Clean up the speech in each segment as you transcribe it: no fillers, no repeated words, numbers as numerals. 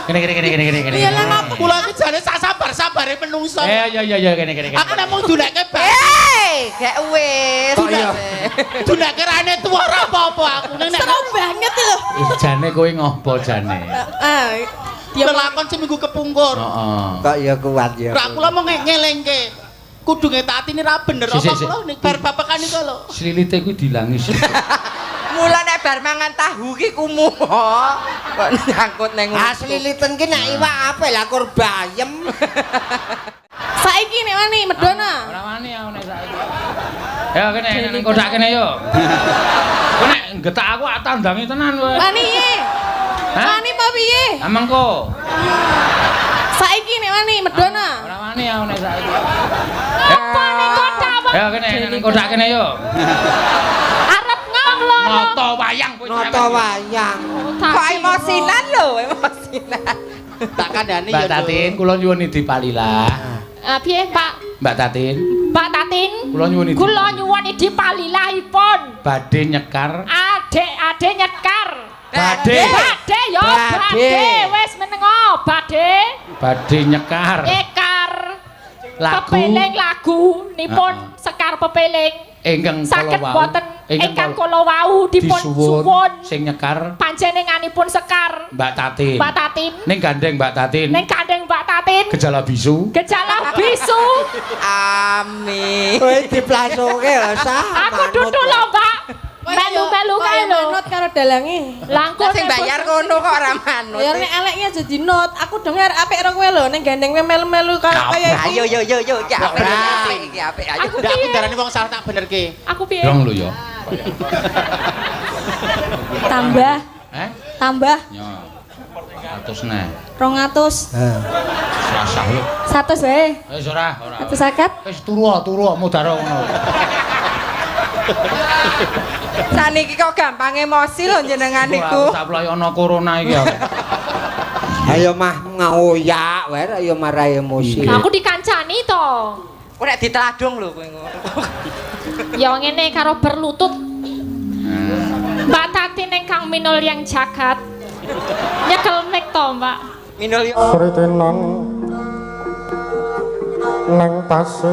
Kene kene kene kene kene kene. Iya lah ngopo? Kula iki jane sak sabar-sabare menungso. Eh iya iya iya kene kene kene. Aku namung dunekke bak. Eh, gak wis. Kok iya? Dunekke rane tuwa ora apa-apa aku ning nek Seru banget lho. Jane kowe ngopo jane? Ah, dia lelakon seminggu kepungkur. Heeh. Kok ya kuat ya. Ra kula mau ngelengke. Kudunge Tatin ra bener Si, si, apa si. kula ning bar babakan iku lho. Slilite kuwi dilangi sih. Mula nek bar mangan tahu ki kumuh. Kok nyangkut neng. Asli liten ki nek iwak apik lah kur bayem. Saiki nek wani medona. Ora wani aku nek saiki. Ya kene ning kotak kene yo. Kowe nek getak aku tak tandangi tenan kowe. Wani piye? Hah? Wani apa piye? Ah mengko. Saiki nek wani medona. Ora wani aku nek saiki. Apa ning kotak apa? Ya kene ning kotak kene yo. Arep ngomong. Nata wayang kowe. Nata wayang. Kok emosinan lho, emosinan. Tak kandhani Mbak ya. Tatin, kula nyuwun idi palilah. Ah piye, Pak? Mbak Tatin, Mbak Tatin. Kula nyuwun idi. Kula nyuwun idi palilahipun. Badhe nyekar. Adek-adek nyekar. Badhe. Badhe ya, Badhe. badhe wis menengo, badhe Badhe nyekar. nyekar. Lagu Pepeling lagu nipun Heeh. Sekar Pepeling. Ingkang kala Saged wau. boten ingkang kala wau dipun disuwun suwun sing nyekar panjenenganipun Sekar Mbak Tatin. Mbak Tatin. Ning gandeng Mbak Tatin. Ning gandeng Mbak Tatin. Gejala bisu. Gejala bisu. Amin. Kowe diplasoke lho sah. Aku duduk lho, Mbak. Melu-melu kae lho. Manut karo dalange. Langkung Lah sing bayar kono kok ora manut. Ya nek eleknya aja dinot. Aku dengar apik ro kowe lho ning gandeng kowe melu-melu karo kaya iki. Ayo yo yo yo iki apik Ora. apik iki apik ayo. Aku Ndak aku piye? darani wong salah tak benerke. Aku piye? Dong lho ya. Tambah, Eh? tambah Yo. 100 neh. 200. Sasah lho. 100 wae. Wis ora, ora. 150. Wis turu turu mudara ngono. Saniki kok gampang emosi lho jenengan niku. Aku tak ploy ana corona iki aku. Ayo mah ngoyak wae ayo marai emosi. Aku dikancani to. Kowe nek diteladung lho kowe ngono. Ya ngene karo berlutut. Mbak Tatin ingkang minul yang jagat. Nyekel mic to, Mbak. Minul yo. Kritenan nang tasik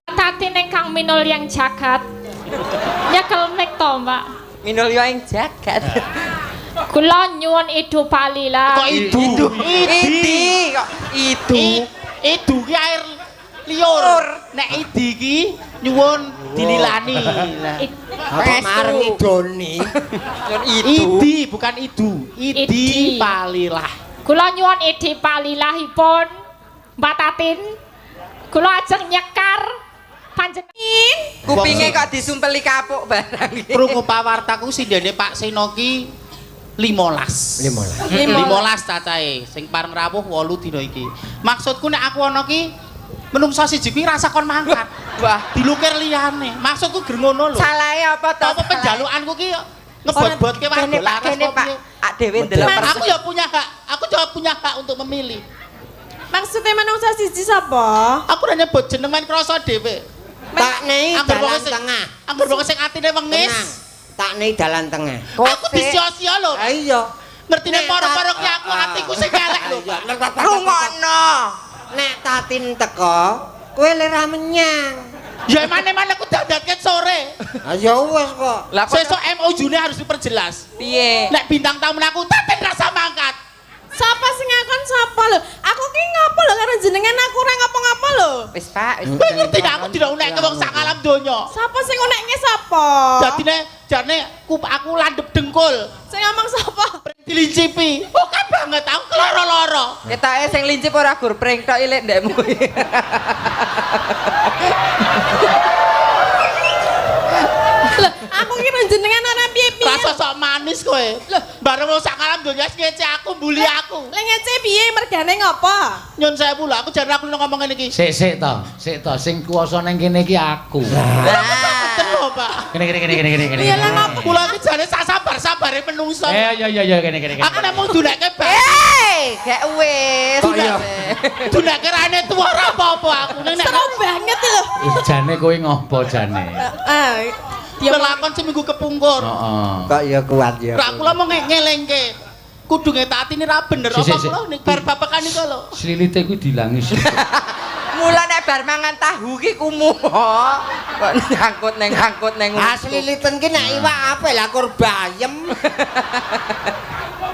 Tatin ingkang minul yang jagat. Nyekel mic to, Mbak. Minul yo ing jagat. Kula nyuwun idu palila. Kok idu? Idi. Idi kok idu. Idu ki air liur. Nek idi ki nyuwun dililani. Lah. Apa mareng idoni? Nyun idu. Idi bukan idu. Idi Idi. palilah. Kula nyuwun idi palilahipun Mbak Tatin. Kula ajeng nyekar panjenengan. Kupinge kok disumpeli kapuk barang iki. Krungu pawartaku sindene Pak Seno ki 15. 15. 15 cacahe sing pareng rawuh 8 dina iki. Maksudku nek aku ana ki menungso siji kuwi rasa kon mangkat. Wah, Dilukir liyane. Maksudku ger ngono lho. salahe apa to? Apa penjalukanku ki ngebot-botke wae Kene Pak, laras kene apa Pak. piye? Ak dhewe ndelok Aku ya punya hak, aku juga punya hak untuk memilih. Maksudnya manungsa siji sapa? Aku ora nyebut jeneng main krasa dhewe. Tak nei Angger wong dalan sing- tengah. Angger wong sing atine wengis. Tenang. Tak nei dalan tengah. Aku disia-sia lho. Ah iya. Ngertine Nek para-para ki aku atiku sing elek lho. Iya. Rungokno. Nek Tatin teko, kowe lera menyang. Ya emane-emane aku dandatke sore. Ah ya wis kok. Lah kok Sesuk MOU-ne harus diperjelas. piye? Nek bintang tamu aku Tatin rasa mangkat. Sapa sing ngakon sapa lho? Aku ki ngopo lho karo jenengan aku ora ngopo-ngopo lho. Wis Pak, wis. Kowe ngerti nek aku tidak unekke wong sak alam donya. Sapa sing unekke sapa? Dadine jane aku landhep dengkul. Sing ngomong sapa? Dilincipi. Oke banget aku keloro-loro. Ketoke sing lincip ora gur pring tok ilik ndekmu. Lho, aku ki karo jenengan ora piye-piye. Rasa sok manis kowe. Bareng wong sak alam donya wis ngece aku, mbuli aku. Lha ngece piye mergane ngopo? Nyun sewu lho, aku jane aku ngomong ngene iki. Sik sik to, sik to sing kuwasa ning kene iki aku. Mboten lho, Pak. Kene kene kene kene kene kene. Iya lah ngopo? Kula iki jane sak sabar-sabare menungso. Eh iya iya iya kene kene kene. Aku namung dunekke bak. Eh, gak wis. Kok iya? Dunekke rane tuwa ora apa-apa aku. Ning nek Seru banget lho. Jane kowe ngopo jane? Ah, Lelakon seminggu kepungkur. Heeh. Kok ya kuat ya. Ra kula mau ngelengke. Kudunge Tatin ra bener apa kula ning bar babakan niku lho. Slilite kuwi dilangi. Mula nek bar mangan tahu ki kumuh. Kok nyangkut neng. Asli liten ki nek iwak apik lah kur bayem.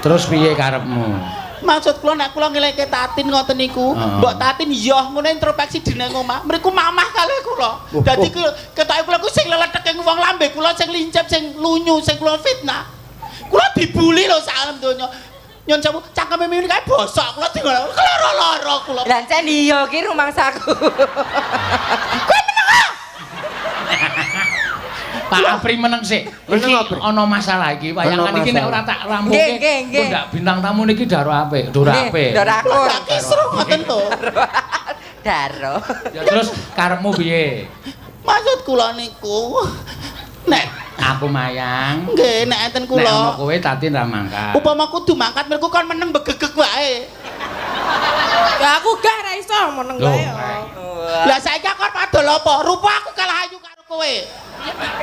Terus piye karepmu? Maksud kula nek kula ngelengke Tatin ngoten niku, mbok Tatin yoh ngono introspeksi dine omah. Mriku mamah kalih kula. Dadi ketoke kula ku sing leleteke wong lambe kula sing lincip, sing lunyu, sing kula fitnah. Kula dibuli lho sak alam donya. Nyun sewu, cangkeme mimin kae bosok kula di ngono. Loro-loro kula. Lah encen iya ki rumangsaku. Kowe meneng ah. Pak Apri meneng sik. Iki ana masalah iki. Wayangan iki nek ora tak rampungke. Nggih, ndak bintang tamu niki daro apik, ndoro apik. Ndoro akur. Lah kisruh ngoten to. Daro. Ya terus karepmu piye? Maksud kula niku nek aku mayang. Nggih, nek enten kula. Nek ana kowe Tatin ra mangkat. Upama kudu mangkat mergo kon meneng begegeg wae. Ya aku gak ra iso meneng wae. Lah saiki aku arep adol apa? Rupa aku kalah ayu karo kowe.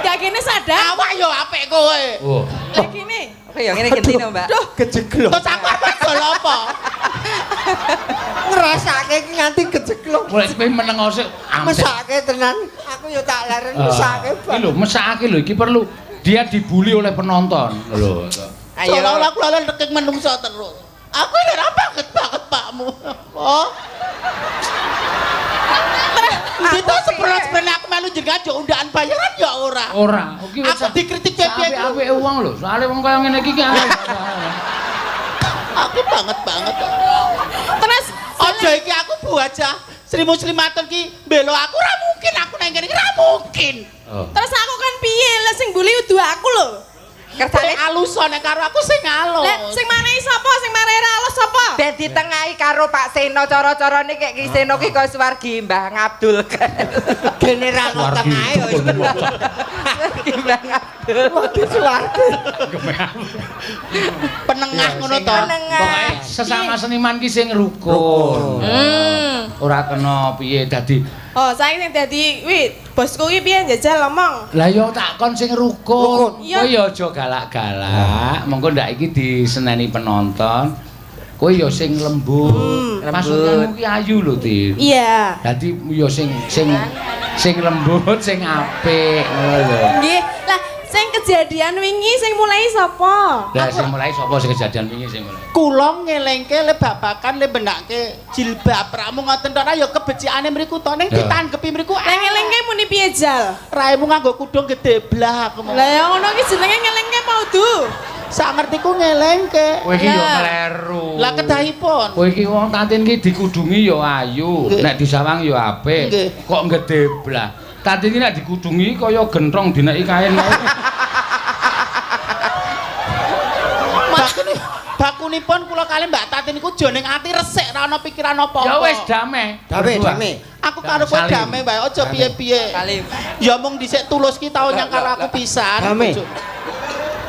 Ya kene sadar. Awak yo apik kowe. Oh. Lah kene. Oke ya ngene gentine, Mbak. Duh, kejeglok. Terus aku arep adol apa? Ngrasake iki nganti kejeglok. Mulai kowe meneng sik. Mesake tenan. Aku yo tak leren mesake. Iki lho, mesake lho iki perlu dia dibuli oleh penonton. Lho. Ayo. Seolah-olah aku lalen rekek menungso terus. Aku ini ora banget banget pakmu. Oh. Itu sebenarnya aku melu jenengan yo undakan bayaran ya ora. Ora. Aku dikritik piye-piye. Apik-apike wong lho. Soale wong kaya ngene iki ki. Aku banget banget. Terus aja iki aku bu aja. Sri Muslimatun ki mbelo aku ora mungkin aku nang kene ora mungkin. Terus aku kan piye lah sing mbuli udu aku lho. Kersane alus nek karo aku sing alus. Lah sing marai sapa? Sing marai ra alus sapa? Ben ditengahi karo Pak Seno cara-carane kek Ki Seno ki kaya swargi Mbah Ngabdul. Gene ra ono tengahe kok. Mbah Ngabdul. Waduh swargi. Penengah ngono to. Pokoke sesama seniman ki sing rukun. Ora kena piye dadi. Oh, saiki sing dadi wi bosku ki piye njajal ngomong. Lah ya tak kon sing rukun. Kowe ya aja galak-galak. Monggo ndak iki diseneni penonton. Kowe ya sing lembut. Maksudmu ki ayu lho, Tin. Iya. Dadi ya sing sing lembut, sing apik ngono lho. Nggih. Lah sing kejadian wingi sing mulai sapa? Lah sing mulai sapa sing kejadian wingi sing mulai? Kula ngelengke le babakan le benake jilbab ramu ngoten tok ya kebecikane mriku to ning ditanggepi mriku. Lah ngelengke muni piye jal? Raimu nganggo kudung gedhe blah aku. Lah ya ngono ki jenenge ngelengke apa udu? Sak ngertiku ngelengke. Kowe iki yo kleru. Lah kedahipun. Kowe iki wong Tatin ki dikudungi yo ayu, nek disawang yo apik. Kok gedhe blah. Tatin iki nek dikudungi kaya gentrong dineki kain. Bakunipun kula kali Mbak Tatin niku jo ning ati resik ra ana pikiran apa-apa. Ya wis damai. Damai, damai. Aku karo kowe damai wae aja piye-piye. Ya mung dhisik tulus ki tau nyang karo aku pisan. Damai.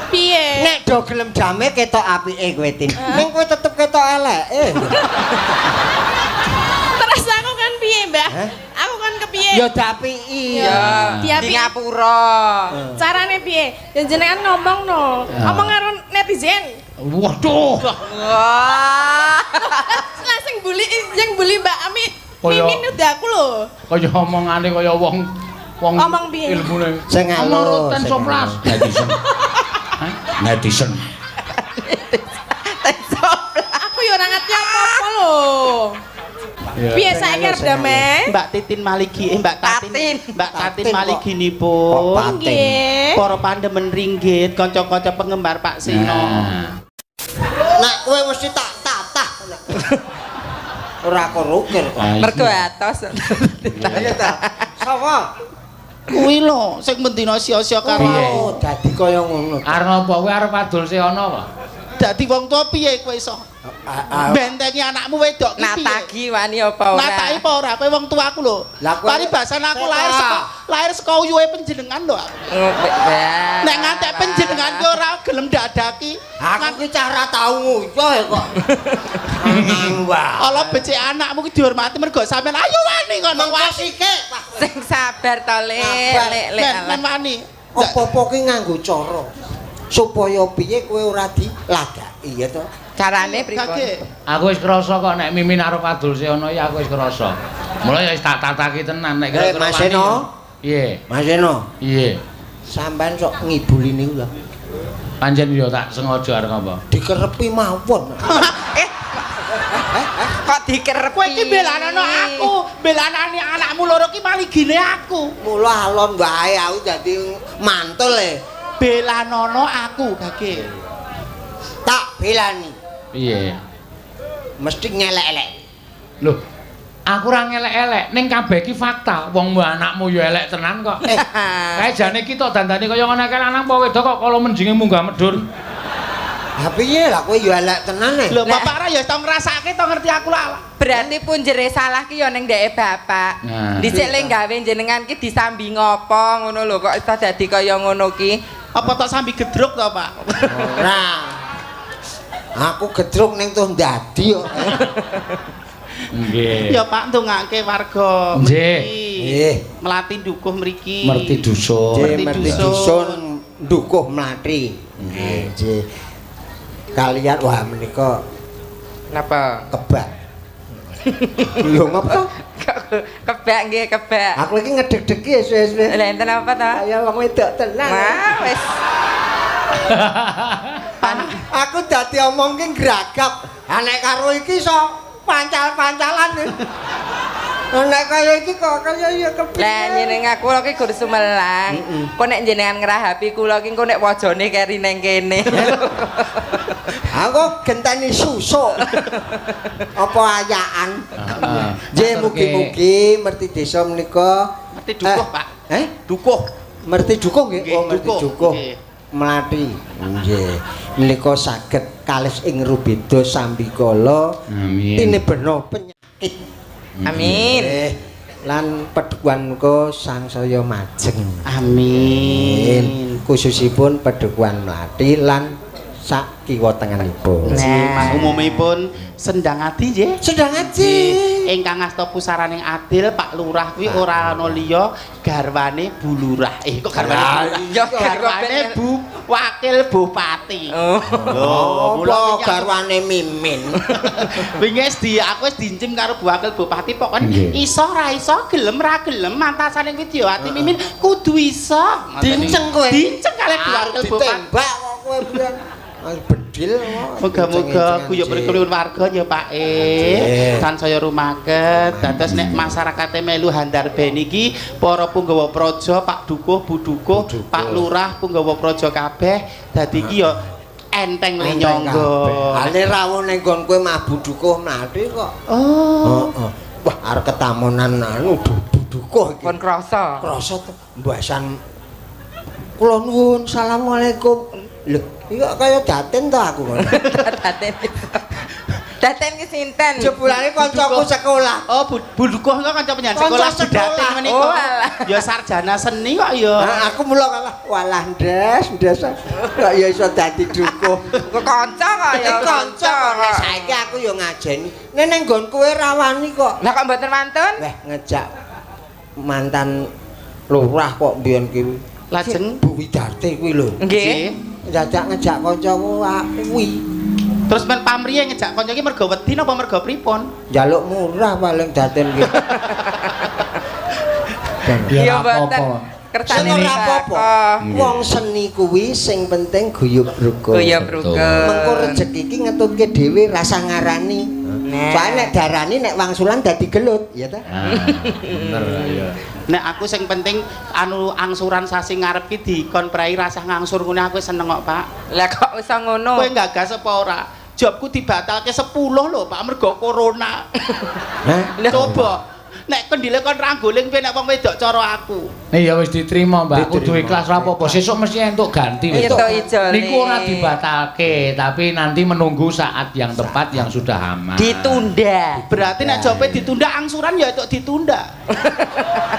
Piye? Nek do gelem damai ketok apike kowe Tin. Ning kowe tetep ketok eleke. Terus aku kan piye, Mbah? Aku kan kepiye? Ya dapiki. Ya, di ngapura. Carane piye? Ya jenengan ngomong no. Omong karo netizen. Waduh. Wah. Lah sing bully sing bully Mbak Ami. Mimin udah aku lho. Kaya omongane kaya wong wong omong piye? Ilmune sing alus. Ten soplas. Netizen. Netizen. Aku ya ora ngerti apa-apa lho. Piye saiki arep damai? Mbak Titin Maligi, Mbak Tatin, Mbak Tatin Maliginipun. Nggih. Para pandemen ringgit, kanca-kanca penggemar Pak Seno. Nek kowe mesti tak tatah. Ora korukir kok. Mergo atos. Ayo ta. Sapa? Kuwi lho sing bendina sia-sia karo aku. Dadi kaya ngono. Arep apa kowe arep adol seana apa? Dadi wong tuwa piye kowe iso? Bentengi anakmu wedok ki piye? Natagi wani apa ora? Natagi apa ora? Kowe wong tuaku lho. Paribasan aku lahir saka uyuhe panjenengan lho aku. Nek ngantek panjenengan ki ora gelem dadaki. Aku ki cah ora tau nguyuh ya kok. Ala becik anakmu ki dihormati mergo sampean ayo wani ngono wasike. Sing sabar to, Lek. Lek men wani. Apa-apa ki nganggo cara. Supaya piye kowe ora dilagaki ya to. Carane pripun? Aku wis krasa kok nek Mimin arep adol Seno ya aku wis krasa. Mulai ya wis tak tataki tenan nek kira-kira. Mas Seno. Piye? Mas Seno. Piye? Sampeyan sok ngibuli niku lho. Pancen ya tak sengaja arep apa? Dikerepi mawon. Kok dikerepi? Kowe iki belanano aku, belanane anakmu loro ki maligine aku. Mula alon wae aku dadi mantul e. Belanono aku, Gage. Tak belani. Piye? Mesti ngelek-elek. Lho, aku ora ngelek-elek, ning kabeh iki fakta. Wong anakmu ya elek tenan kok. Kae jane iki tok dandane kaya ngene kae lanang apa wedok kok kala menjinge munggah medhur. Ha piye lah kowe ya elek tenan e. Lho bapak ra ya tau ngrasake to ngerti aku lah. Berarti punjere salah ki ya ning ndeke bapak. Nah. Dhisik le gawe jenengan ki disambi ngopo ngono lho kok iso dadi kaya ngono ki. Apa tok sambi gedruk to, Pak? Ora. Aku gedruk ning tuh ndadi kok. Nggih. Ya Pak ndongake warga nggih. Nggih. Mlati Dukuh mriki. Merti dusun. Merti dusun Dukuh Mlati. Nggih. Nggih. Kalian wah menika napa? Kebak. Lho ngapa? Kebak nggih, kebak. Aku iki ngedeg-degi suwe-suwe. Lha enten apa to? Kaya wong wedok tenan. Wah, wis. Aku dadi omong ki gragap. Ha nek karo iki iso pancal-pancalan. Nek kaya iki kok kaya ya kepiye. Lah njenengan kula ki gur sumelang. Kok nek jenengan ngrahapi kula ki engko nek wajane keri neng kene. Aku genteni susuk. Apa ayakan. Nggih mugi-mugi Merti Desa menika Merti Dukuh, Pak. Dukuh. Merti Dukuh nggih. Oh, Merti Dukuh. Mlati. Nggih. Menika saged kalis ing rubeda sambikala. Amin. Tinebena penyakit. Amin. Lan pedukuhan menika sangsaya majeng. Amin. Khususipun pedukuhan Mlati lan sak kiwa tengenipun. Nah, umumipun Sendang Adi nggih. Sendang Adi. Ingkang asta pusaraning adil Pak Lurah kuwi ora ana liya garwane Bu Lurah. Eh kok garwane Bu Lurah? Ya garwane Bu Wakil Bupati. Oh. Lho, mula garwane Mimin. Wingi wis di aku wis diincim karo Bu Wakil Bupati pokoke iso ra iso gelem ra gelem mantasane Widyawati Mimin kudu iso. Dinceng kowe. Dinceng kalih Bu Wakil Bupati. Ditembak kok kowe biyen. Bedil. Muga-muga guyub rukun warga ya Pak E. Tansaya rumaket. Dados nek masyarakate melu handarbeni iki para punggawa praja, Pak Dukuh, Bu Dukuh, Pak Lurah, punggawa praja kabeh dadi iki ya enteng le nyangga. Ale rawuh ning nggon kowe mah Bu Dukuh Mlati kok. Oh. Heeh. Wah arep ketamonan anu Bu Dukuh iki. Pun krasa. Krasa to mbasan. Kula nuwun, assalamualaikum. Lho, iki kok kaya daten to aku ngono. Daten. Daten ki sinten? Jebulane kancaku sekolah. Oh, Bu Dukuh kok kanca panjenengan sekolah Bu Daten menika. Ya sarjana seni kok ya. Aku mula kalah walah ndes, ndes. Kok ya iso dadi dukuh. Kok kanca kok ya. Kanca kok saiki aku ya ngajeni. Nek nang nggon kowe rawani kok. Lah kok mboten wantun? Weh ngejak mantan lurah kok mbiyen ki. Lajeng Bu Widarte kuwi lho. Nggih. Ngejak ngejak kancaku kuwi. Terus men pamriye ngejak kanca iki mergo wedi napa mergo pripun? Njaluk murah paling daten ki. Ya mboten. Kersane ora apa-apa. Wong seni kuwi sing penting guyub rukun. Guyub rukun. Mengko rejeki iki ngetutke dhewe rasa ngarani. Soale nek darani nek wangsulan dadi gelut, ya ta? Bener ya. Nek aku sing penting anu angsuran sasi ngarep ki dikon prei rasah ngangsur ngene aku seneng kok, Pak. Lah kok iso ngono? Kowe gagas apa ora? Jobku dibatalke 10 lho, Pak, mergo corona. Hah? Coba nek kendile kon rangguling piye nek wong wedok cara aku. Nih ya wis diterima, Mbak. Kudu ikhlas ra apa-apa. Sesuk mesti entuk ganti wis. Niku ora dibatalke, tapi nanti menunggu saat yang tepat yang sudah aman. Ditunda. Berarti nek jobe ditunda angsuran ya entuk ditunda.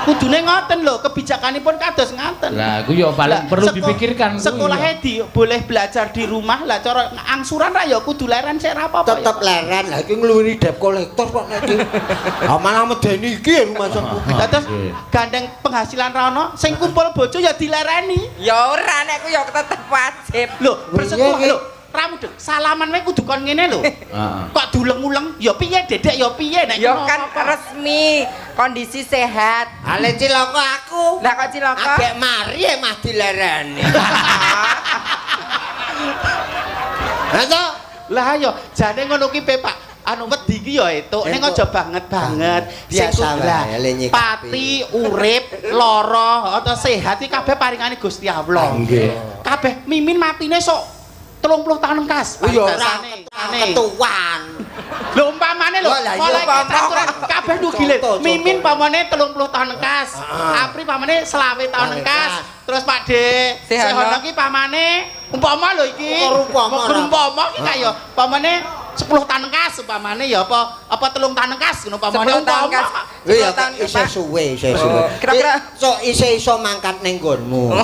Kudune ngoten lho, kebijakanipun kados ngaten. Lah iku ya paling perlu dipikirkan. Sekolahe di boleh belajar di rumah lah cara angsuran ra ya kudu leren sik ra apa-apa. Tetep leren. Lah iki ngluwiri debt collector kok nek iki. Ah malah medeni iki ya rumahku. Dados gandeng penghasilan ra ono, sing kumpul bojo ya dilereni. Ya ora nek ku ya tetep wajib. Lho, bersentuhan lho. Ra mudeng, salaman wae kudu kon ngene lho. Kok diuleng-uleng, ya piye Dedek ya piye nek Ya kan resmi, kondisi sehat. Ale cilaka aku. Lah kok cilaka? Agek mari e mah dilereni. Lah to? Lah ayo, jane ngono ki Pak. Anu wedi ki ya etuk, ning aja banget-banget. Biasa wae. Pati, urip, lara atau sehat iki kabeh paringane Gusti Allah. Nggih. Kabeh mimin matine sok 30 tahun kas. Ya ora ketuan. Lho umpamane lho, mulai kabeh nugile. Mimin pamane 30 tahun kas. Apri pamane 25 tahun kas. Terus Pak De Sehono ki pamane umpama lho iki. Umpama iki kaya pamane 10 tahun kas umpamane ya apa 3 tahun kas ngono pamane umpama. Iya isih suwe, isih suwe. Kira-kira sok isih iso mangkat ning nggonmu.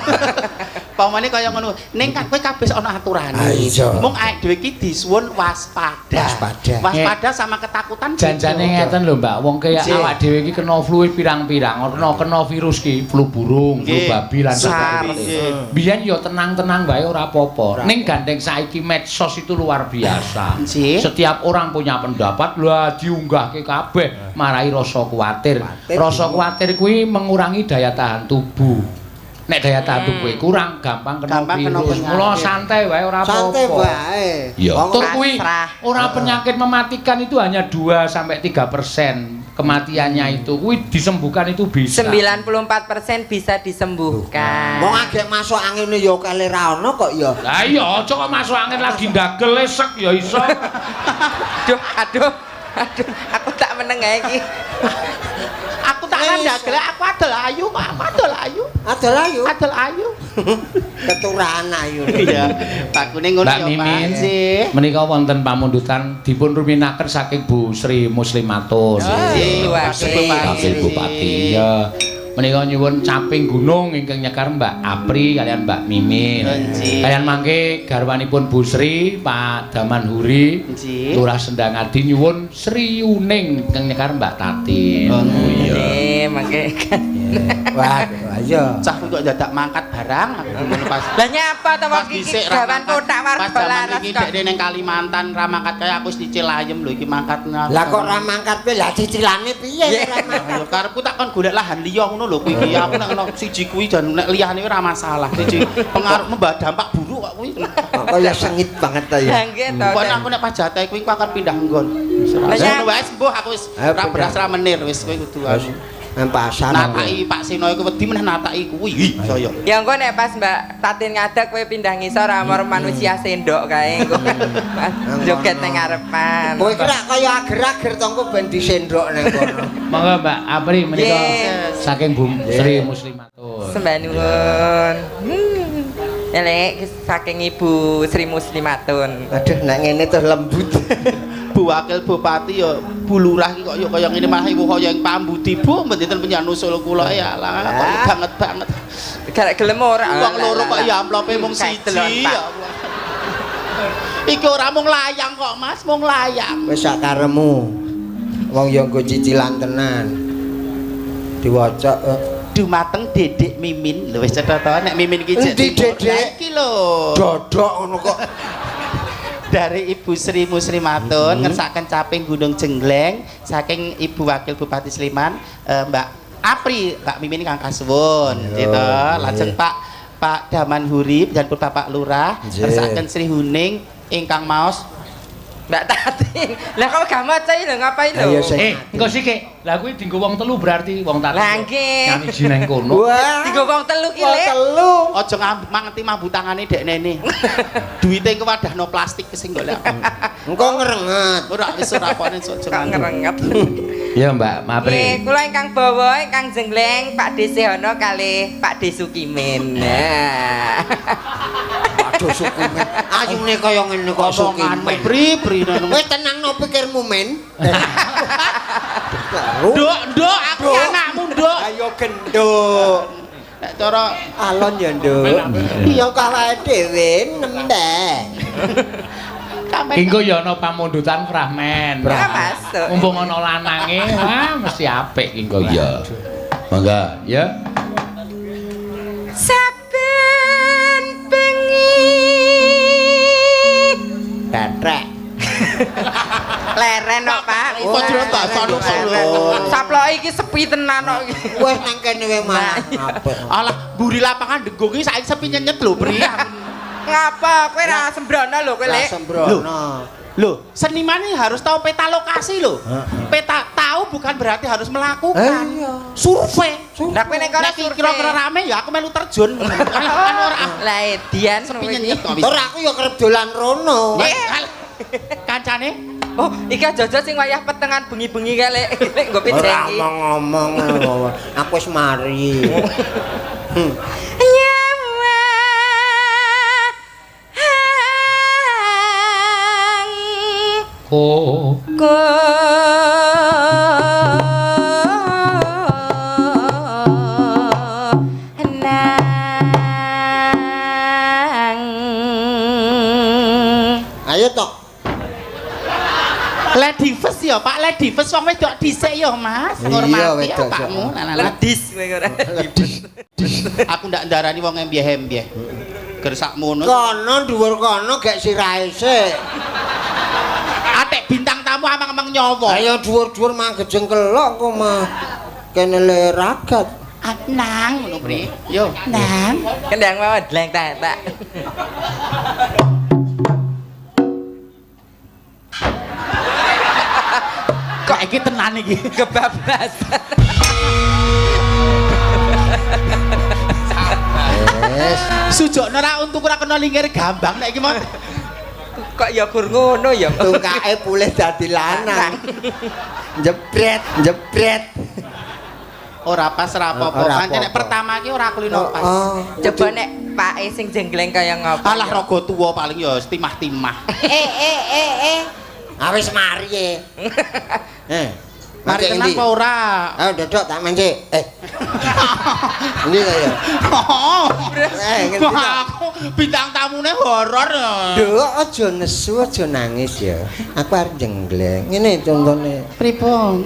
Pamane kaya ngono. Ning kowe kabeh ana aturane. Mung awake dhewe iki disuwun waspada. Waspada. Waspada sama ketakutan. Janjane ngeten lho, Mbak. Wong kaya awak dhewe iki kena flu pirang-pirang, ana kena virus ki, flu burung, flu babi lan sebagainya. Biyen ya tenang-tenang wae ora apa-apa. Ning gandeng saiki medsos itu luar biasa. Setiap orang punya pendapat, lah diunggahke kabeh, marai rasa kuwatir. Rasa kuwatir kuwi mengurangi daya tahan tubuh. Nek daya tahan tubuh kurang, gampang kena virus. Mula santai wae ora apa-apa. Santai wae. Ya, tur kuwi ora penyakit mematikan itu hanya 2 sampai 3% kematiannya itu. Kuwi disembuhkan itu bisa. 94% bisa disembuhkan. Wong agek masuk angin ya kale ra ono kok ya. Lah iya, aja kok masuk angin lagi ndagel esek ya iso. Aduh, aduh. Aduh, aku tak meneng ae iki. Aku tak ndagel, aku adol ayu kok, aku adol ayu. Adol ayu. Adol ayu. Keturahan ayu. Iya. Bakune ngono ya, Pak. Menika wonten pamundutan dipun ruminaken saking Bu Sri Muslimatun. Wakil Bupati. Ya. Menika nyuwun caping gunung ingkang nyekar Mbak Apri kalian Mbak Mimin. Kalian mangke garwanipun Bu Sri, Pak Damanhuri, Lurah Sendangadi nyuwun Sri Uning ingkang nyekar Mbak Tatin. Oh iya, mangke. Wah, ayo. Cah kok dadak mangkat barang aku ngono pas. Lah nyapa to wong iki gawan kotak warga laras kok. Pas dekne ning Kalimantan ra mangkat kaya aku wis nyicil ayem lho iki mangkat. Lah kok ra mangkat piye? Lah cicilane piye ora mangkat? Ya karepku tak kon golek lahan liya ngono lho kuwi iki. Aku nek ono siji kuwi jan nek liyane ora masalah. Siji pengaruh membawa dampak buruk kok kuwi. Kaya sengit banget ta ya. Lah nggih to. Kok aku nek pas jatahe kuwi aku akan pindah nggon. Ngono wae mbuh aku wis ra beras ra menir wis kowe kudu anu. Nang pasar. Nataki Pak Seno iku wedi meneh nataki kuwi. Saya. Ya engko nek pas Mbak Tatin ngadeg kowe pindah ngisor amor manusia sendok kae engko. Joget ning ngarepan. Kowe iki rak kaya ager-ager to engko ben disendok ning kono. Monggo Mbak Apri menika saking Bu Sri Muslimatun. Sembah nuwun. Elek saking Ibu Sri Muslimatun. Aduh nek ngene terus lembut. Bu Wakil Bupati ya Bu Lurah iki kok ya kaya ngene malah ibu kaya yang pambudi Bu mboten panjenengan usul kula ya lah kok banget banget. Garek gelem ora. Wong loro kok ya amplope mung siji ya Allah. Iki ora mung layang kok Mas, mung layang. Wis sak karemu. Wong ya nggo cicilan tenan. Diwaca dumateng Dedek Mimin. Lho wis cetha to nek Mimin iki jek Dedek iki lho. Dodok ngono kok. Dari Ibu Sri Muslimatun ngersaken caping Gunung Jenggleng saking Ibu Wakil Bupati Sleman Mbak Apri Mbak Mimin kang kasuwun gitu. Lajeng Pak Damanhuri dan pun Bapak Lurah ngersaken Sri Huning ingkang maos Mbak Tatin. Lah kok gak maca lho ngapain lho? Engko sik. Lah kuwi dienggo wong telu berarti wong Tatin. Lah nggih. Nyamiji nang kono. Dienggo wong telu ki lek. Telu. Aja ngangti mambu tangane deknene. Duwite engko wadahno plastik sing golek. Engko ngrenget. Ora wis ora apane aja ngrenget. Ya Mbak Mapri. Nggih, kula ingkang bawa ingkang jengleng Pak De Sehono kalih Pak De Sukimin. Nah. Waduh Sukimin. Ayune kaya ngene kok Sukimin. Pri pri Wis tenangno pikirmu men. Nduk, nduk, aku anakmu, nduk. Ayo genduk. Nek cara alon ya, nduk. Iya kok awake dhewe nembe. Engko ya ana pamundutan Fragmen. Ora masuk. Mumpung ana lanange, wah mesti apik engko ya. Monggo, ya. Tetrek. Leren kok, Pak. Kok jero tak sono sono. Saploke iki sepi tenan kok iki. Wes nang kene wae malah apik. Alah, mburi lapangan Denggung iki saiki sepi nyenyet lho, Pri. Ngapa? Kowe ra sembrono lho kowe, Lah Lek. sembrono. Loh, seniman ini harus tahu peta lokasi loh. Peta tahu bukan berarti harus melakukan. Iya. Survei. Lah kowe nek kono Nek kira-kira rame ya aku melu terjun. Kan ora Lah edian sepi nyenyet kok. Tur aku ya kerep dolan rono. Kancane Oh, iki aja-aja sing wayah petengan bengi-bengi kae, Lek. Lek nggo Ora pijengi. ngomong-ngomong. Aku wis mari. Nyawa. Ko Ko nang. Ayo tok. Lady first ya, Pak. Lady first wong wedok dhisik ya, Mas. Iya, Ngormati wedok, bapakmu. Lah, lah, lah. Ledis kowe ora. Aku ndak ndarani wong embyeh-embyeh. Gersakmono. Kono dhuwur kono gek sirahe sik. Atek bintang tamu amang-amang nyawa. Ayo dhuwur-dhuwur mah gejengkelok kok mah. Kene le ragat. Ah, nang ngono, Pri. Yo, nang. Kendang mawon dleng tak tak. Kok iki tenan iki? Kebablasan. Wes. Sujokno ra untuku ora kena lingir gambang nek iki mau. Kok ya gur ngono ya. Tungkake pulih dadi lanang. Jebret, jebret. Ora pas ora apa-apa. Ora Pancen nek apa-apa. pertama iki ora kulino pas. Oh, Coba nek pake sing jenggleng kaya ngopo. Alah raga tuwa paling ya timah-timah. Eh. Ah wis mari e. Eh. Mari mancing tenan endi? apa ora? Ayo dodok tak mancing. Eh. Endi ta ya? Eh, ngerti Wah, ta? aku bintang tamune horor ya. Nduk, aja nesu, aja nangis ya. Aku arep jenggleng. Ngene contone. Pripun?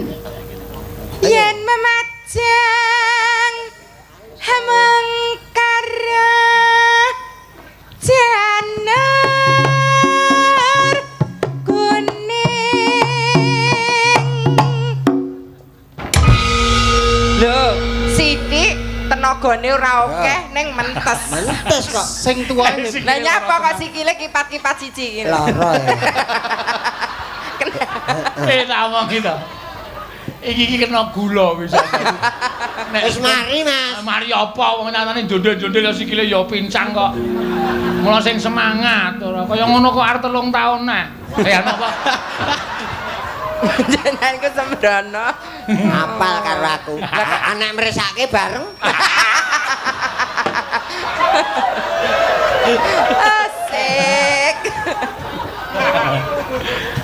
Yen memajang mengkara janar kuning. Lho, sithik tenagane ora akeh ning mentes. Mentes kok. Sing tuwa Lah nyapa kok sikile kipat-kipat siji iki. Lara ya. Tak omong gitu. Iki iki kena gula wis. Nek Wis mari, Mas. Mari apa wong nyatane jondol-jondol ya sikile ya pincang kok. Mula sing semangat ora kaya ngono kok arep 3 taun nah. Eh ana apa? Jenenganku sembrono. Apal karo aku. Anak mresake bareng. Asik.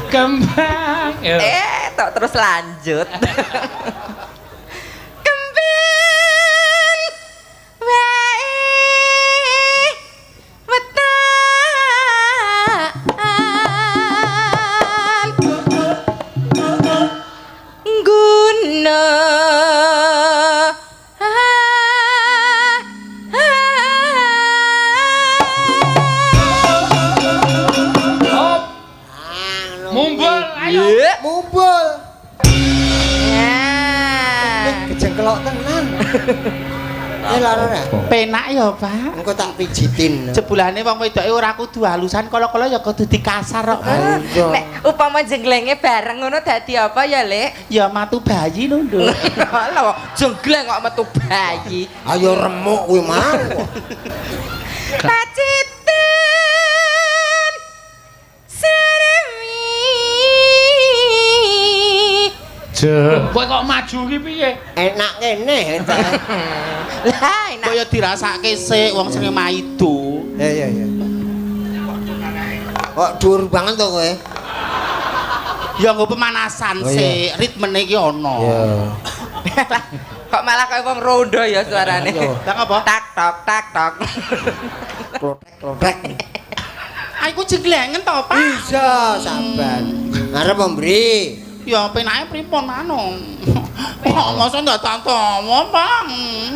Kembang. Ya. Tok terus lanjut. Kembang wae wetan guna Hop. Mumbul ayo. Mumbul. Ya. Kejengkelok tenan. Lara ora? Penak ya, Pak. Engko tak pijitin. Jebulane wong wedoke ora kudu halusan, kala-kala ya kudu dikasar kok. Iya. Nek upama jenglenge bareng ngono dadi apa ya, Lek? Ya matu bayi lho, Nduk. Lho, jenggleng kok metu bayi. Ayo remuk kuwi mau. Pacitan seremi. Kowe kok maju ki piye? Enak kene. Lah, enak. Kaya dirasake sik wong sing maido. Ya ya ya. Kok dhuwur banget to kowe? Ya nggo pemanasan Oh, iya. sik, ritmene iki ana. Kok malah kaya wong rondo ya suarane. Lah ngapa? Tak tok tak tok. Klotek klotek. Aku jenglengen to, Pak. Bisa sabar. Arep mbri. Ya penake pripun anu. Kok masa ndak tantowo, Pak?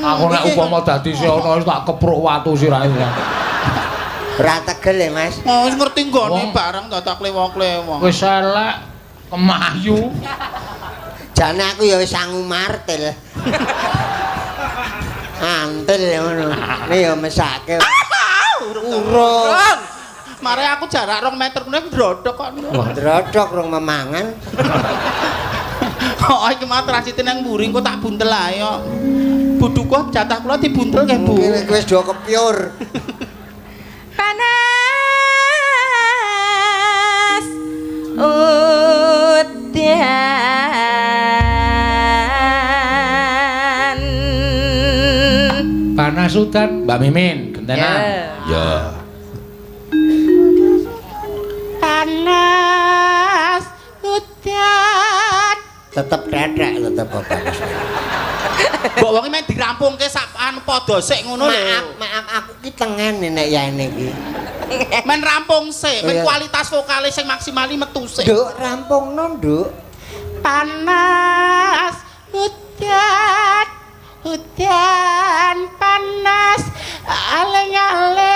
Aku nek upama dadi si ana wis tak kepruk watu sirahe. Ora tegel ya, Mas. Oh, wis ngerti nggone bareng dadak klewong-klewong. Wis elek kemayu. Jane aku ya wis sangu martil. Antil ya ngono. Ini ya mesake. Urung. Mare aku jarak 2 meter kuwi ndrodok kok. Ndrodok rong memangan. Oh, iki mah transite nang mburi engko tak buntel ae kok. Buduku jatah kula dibuntel nggih, Bu. Iki wis do kepyur. Panas udan. Panas udan, Mbak Mimin, gentenan. Ya. Panas udan. Tetep tetek tetep panas. Mbok wong iki men dirampungke sak anu padha sik ngono lho. Maaf, maaf aku ki tengen nek yane iki. Men rampung sik, men kualitas vokale sing maksimal metu sik. Nduk, rampungno, Nduk. Panas udan, udan panas aleng-aleng.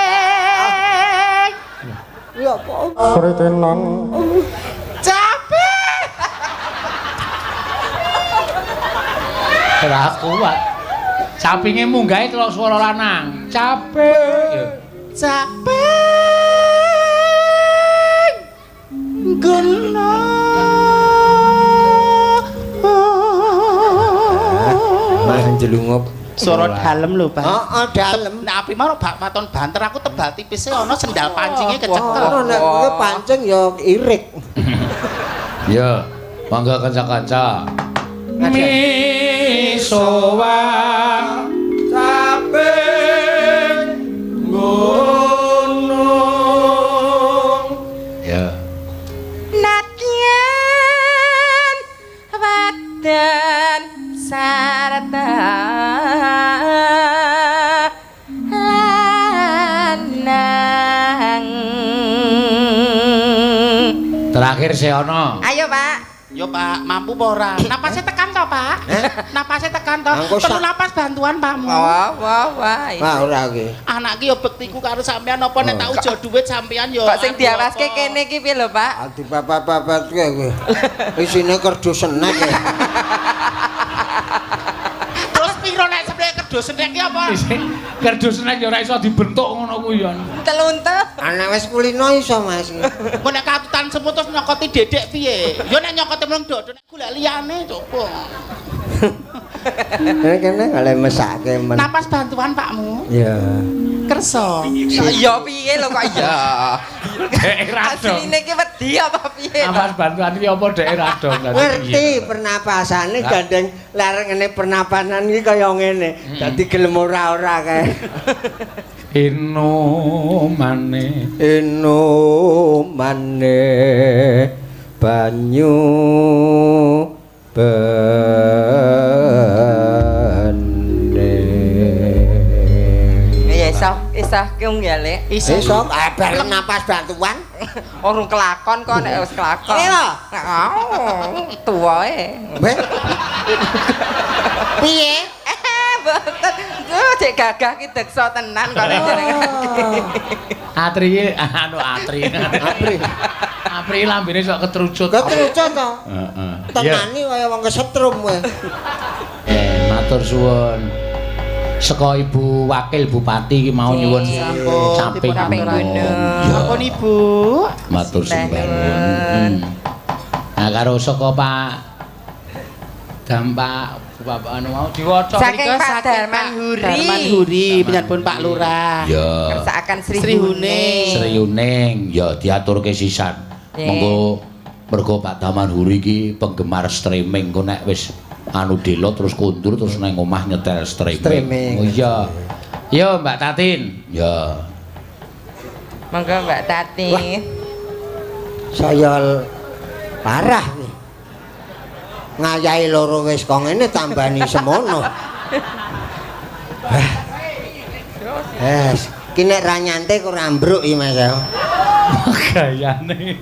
Ya apa? Sritenan Capek. Ora kuat. Sapinge munggahe telok swara lanang. Capek. Capek. Guna. Mas jelungup. Suara dalem lho, Pak. Heeh, dalem. Nek api mau bak waton banter aku tebal tipise ana sendal pancinge kecekel. Ora nek kowe pancing ya irik. Ya, monggo kanca-kanca. Misowan caping gunung. Ya. Nadyan wadan sarta lanang. Terakhir Seono. Ayo, Pak. Yo Pak, mampu apa ora? Napasnya tekan to, Pak? Napasnya tekan to. Perlu napas bantuan Pakmu. Wah, wah, wah. Wah, ora iki. Anak ki yo bektiku karo sampean apa nek tak ujo dhuwit sampean yo. Kok sing diawaske kene iki piye lho, Pak? Dipapap-papat kuwi. Isine kerdus senek ya. Terus piro nek sebenarnya kerdus senek ki apa? Kerdus senek yo ora iso dibentuk ngono kuwi yo. Untel-untel. Anak wis kulino iso, Mas. Engko nek katutan semut terus nyokoti dedek piye? Yo nek nyokoti mleng dodo nek golek liyane coba. Kene kene kale mesake men. Napas bantuan Pakmu. Iya. Kersa. Ya piye lho kok ya. Dek ra dong. Asline iki wedi apa piye? Napas bantuan iki apa dek ra dong. Ngerti pernapasane gandeng lareng ngene pernapasan iki kaya ngene. Dadi gelem ora-ora kae. Inumane inumane banyu bene. Ya iso, iso kung ya, Lek. Iso bar napas bantuan. Urung kelakon kok nek wis kelakon. Ngene lho. Oh, tuwae. Piye? Mboten. Duh, cek gagah ki deksa tenan kok nek jenengan iki. Atri iki anu atri. Apri. Apri lambene sok ketrucut. Ketrucut to. Heeh. Tenani kaya wong kesetrum kowe. Matur suwun. Saka Ibu Wakil Bupati iki mau nyuwun caping gunung. Sampun Ibu. Matur sembah nuwun. Nah karo saka Pak Dampak Bapak anu mau diwaca saking Pak Darman Huri. Darman Huri panjenengan Pak Lurah. Ya. Kersakaken Sri Huning. Sri Huning ya diaturke sisan. Monggo mergo Pak Darman Huri iki penggemar streaming kok nek wis anu delo terus kondur terus nang omah nyetel streaming. Oh iya. Yo Mbak Tatin. Ya. Monggo Mbak Tatin. Saya parah nih. Ngayahi loro wis kok ngene tambani semono. Ki nek ra nyantai kok ora ambruk iki Mas. Gayane.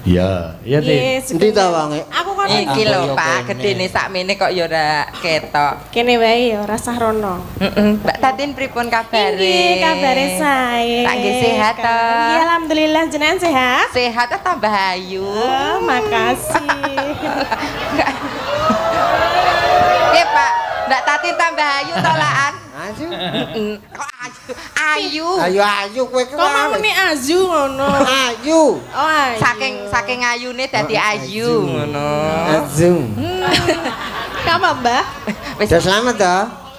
Iya, iya Tin. Endi ta wonge? Aku kon Iki lho Pak, gedene sakmene kok ya ora ketok. Kene wae ya ora sah rono. Heeh. Mbak Tatin pripun kabare? Inggih, kabare sae. Tak nggih sehat to. Nggih, alhamdulillah jenengan sehat. Sehat ta tambah ayu. Oh, makasih. Nggih, Pak. Mbak Tatin tambah ayu to laan? Ayu. Kok ayu? Ayu. Ayu ayu kowe ki. Kok mau muni azu ngono? Ayu. Oh, ayu. Saking ayune dadi ayu ngono. Azu. Kapan, Mbah? Wis Udah selamat to?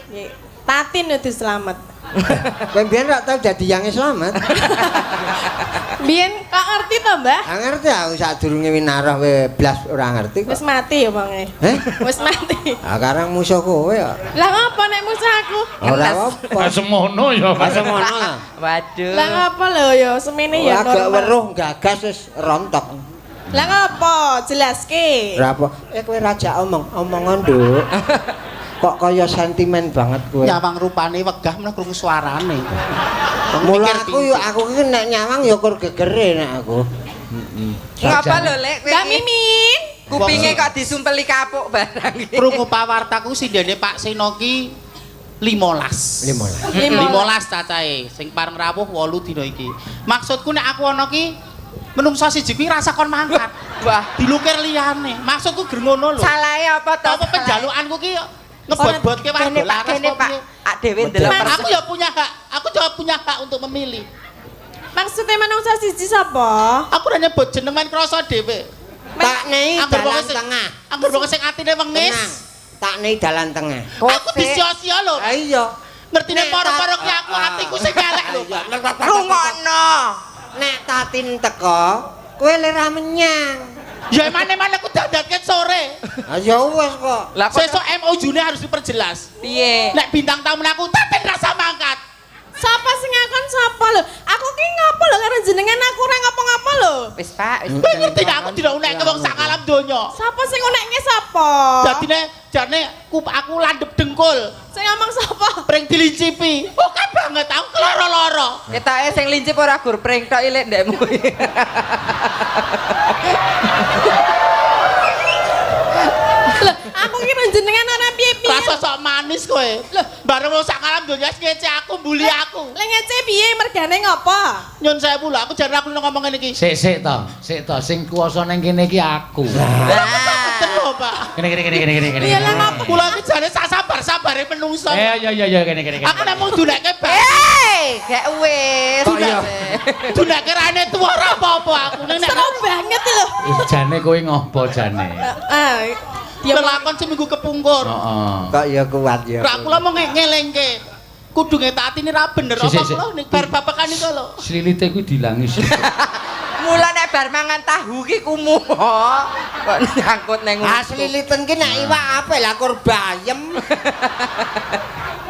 Nggih. Tatin udah selamat. Kowe mbiyen rak tau dadi yang selamat. Biyen kok ngerti to, Mbah? Ah ngerti aku sadurunge winarah kowe blas ora ngerti kok. Wis mati ya wonge. Heh? Wis mati. Ah karang musuh kowe ya. Lah ngopo nek musuh aku? Ora apa. Semono ya. Semono lah. Waduh. Lah ngopo lho ya semene ya Ora gak normal. weruh gagas wis rontok. Lah ngopo? Jelaske. Ora apa. Eh kowe raja omong, omongan, Nduk. Kok kaya sentimen banget kowe. Nyawang rupane wegah meneh krungu suarane. Mula aku yo aku ki nek nyawang ya kur gegere nek aku. Heeh. Ngapa lho, Lek? Kowe Mbak iki? Mimin. Kupinge kok disumpeli kapuk barang iki. Krungu pawartaku sindene Pak Seno ki 15. 15. 15 cacahe sing pareng rawuh 8 dina iki. Maksudku nek aku ana ki menungso siji kuwi rasa kon mangkat. Wah, Dilukir liyane. Maksudku ger ngono lho. salahe apa to? Apa penjalukanku ki ngebot-botke warga Kene Pak, laras kene kok Pak. piye? Ak dhewe ndelok Aku ya punya hak. Aku juga punya hak untuk memilih. Maksudnya manungsa siji sapa? Aku ora nyebut jeneng men krasa dhewe. Tak nei Angger wong dalan sing- tengah. Angger wong sing atine wengis. Tenang. Tak nei dalan tengah. Aku disia-sia lho. Ah iya. Ngertine Nek para-para ki aku atiku sing elek lho. Pak. Rungokno. Nek Tatin teko, kowe lera menyang. Ya emane-mane aku dandatke sore. Ah ya wis kok. Lah kok Sesuk MOU-ne harus diperjelas. piye? Nek bintang tamu aku Tatin rasa mangkat. Sapa sing ngakon sapa lho? Aku ki ngopo lho karo jenengan aku ora ngopo-ngopo lho. Wis Pak, wis. Kowe ngerti nek aku tidak unekke wong sak alam donya. Sapa sing unekke sapa? Dadine jane aku landhep dengkul, Sing ngomong sapa? pring dilincipi. Oke banget aku keloro-loro. Ketoke sing lincip ora gur pring tok ilik ndekmu. Lho, aku ki karo jenengan ora piye-piye. Rasa sok manis kowe. Bareng wong sak alam donya wis ngece aku, mbuli aku. Lha ngece piye mergane ngopo? Nyun sewu lho, aku jare aku ngomong ngene iki. Sik sik to, sik to sing kuwasa ning kene iki aku. Betul lho, Pak. Kene kene kene kene kene kene. Iya lah ngopo? Kula iki jane sak sabar-sabare menungso. Eh iya iya iya kene kene kene. Aku namung dunake bak. Eh, gak wis. Iya. Dunake rane tuwa ora apa-apa aku. Ning nek Seru banget lho. Wis jane kowe ngopo jane? Heeh. Dia lelakon seminggu kepungkur. Heeh. Kok ya kuat ya. Lah kula mau ngelengke. Kudunge Tatine ra bener Sik, apa sik, sik. kula ning bar babakan iku lho. Slilite kuwi dilangi sik. Mula nek bar mangan tahu ki kumuh. Kok nyangkut neng Asli liten ki nek iwak apik lah kur bayem.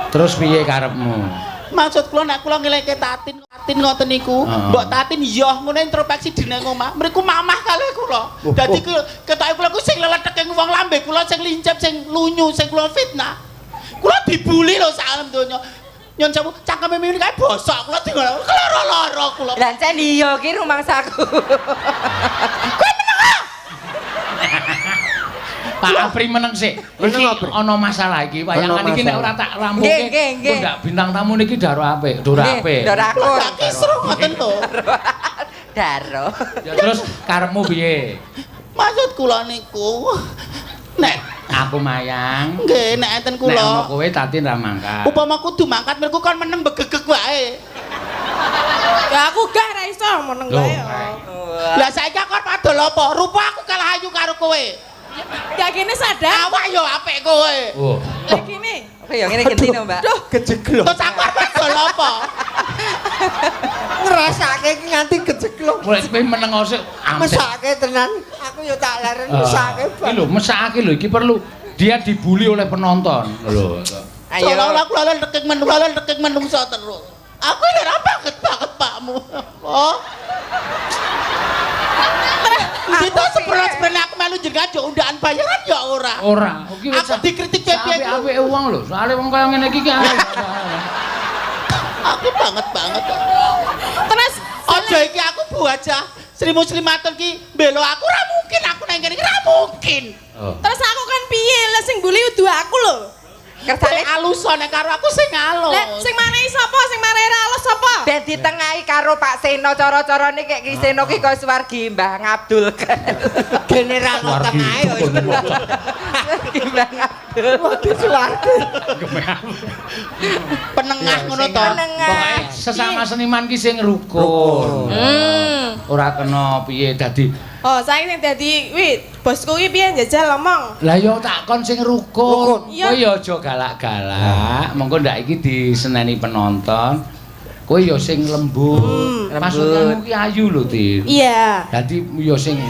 Terus piye karepmu? Maksud kula nek kula ngelengke Tatin, Tatin ngoten niku, Heeh. mbok Tatin yoh ngono introspeksi dine omah. Mriku mamah kalih kula. Dadi ketoke kula ku sing leletheke wong lambe kula sing lincip, sing lunyu, sing kula fitnah. Kula dibuli lho sak alam donya. Nyun sewu, cangkeme mimin kae bosok kula dingono. Keloro-loro kula. Lah encen iya ki rumangsaku. Pak Apri meneng sik. Iki ana masalah iki. Wayangan iki nek ora tak rampungke. Nggih, nggih, nggih. Ndak bintang tamu niki daro apik, dora apik. Dora akur. Tak kisruh ngoten to. Daro. Ya terus karepmu piye? Maksud kula niku nek Aku mayang. nggih nek enten Nek ana kula kowe Tatin ra mangkat. upama kudu mangkat mriku kon meneng begegeg wae. Ya aku gak ra iso meneng Loh. wae. Lah saiki aku arep adol apa? Rupa aku kalah ayu karo kowe. Gak kene sadar. Awak yo apik kowe. Oh. Lah kene. Oke ya ngene genti no, Mbak. Duh, kejeglok. Terus aku arep adol apa? Ngrasake iki nganti kejeglok. Mulai kowe meneng sik. Mesake tenan. Aku yo tak leren mesake. Iki lho, mesake lho iki perlu dia dibully oleh penonton. Lho. Ayo. Seolah-olah aku lalen tekek menungso terus. Aku ini ora banget banget pakmu. Oh. Itu sebenarnya aku melu jenengan yo undakan bayaran ya ora. Ora. Iki wis Aku dikritik piye-piye. Apik-apike wong lho. Soale wong kaya ngene iki ki. Aku banget banget. Terus Aja iki aku bu aja. Sri Muslimatun ki mbela aku ora mungkin aku nang kene ora mungkin. Oh. Terus aku kan piye? Lah sing mbuli udu aku lho. Kersane alus nek karo aku sing alus. Lah sing marai sapa? Sing marai ra alus sapa? Ben ditengahi karo Pak Seno cara-carane kek Ki Seno ki kaya swargi Mbah Ngabdul. Gene ra ono tengahe kok. Mbah Ngabdul. Waduh swargi. Penengah ngono to. Pokoke sesama seniman ki sing rukun. Ora kena piye dadi. Oh, saiki sing dadi kuwi bosku ki piye njajal ngomong. Lah ya tak kon sing rukun. Kowe ya aja galak-galak. Monggo ndak iki diseneni penonton. Kowe ya sing lembut. Maksudmu ki ayu lho, Tin. Iya. Dadi ya sing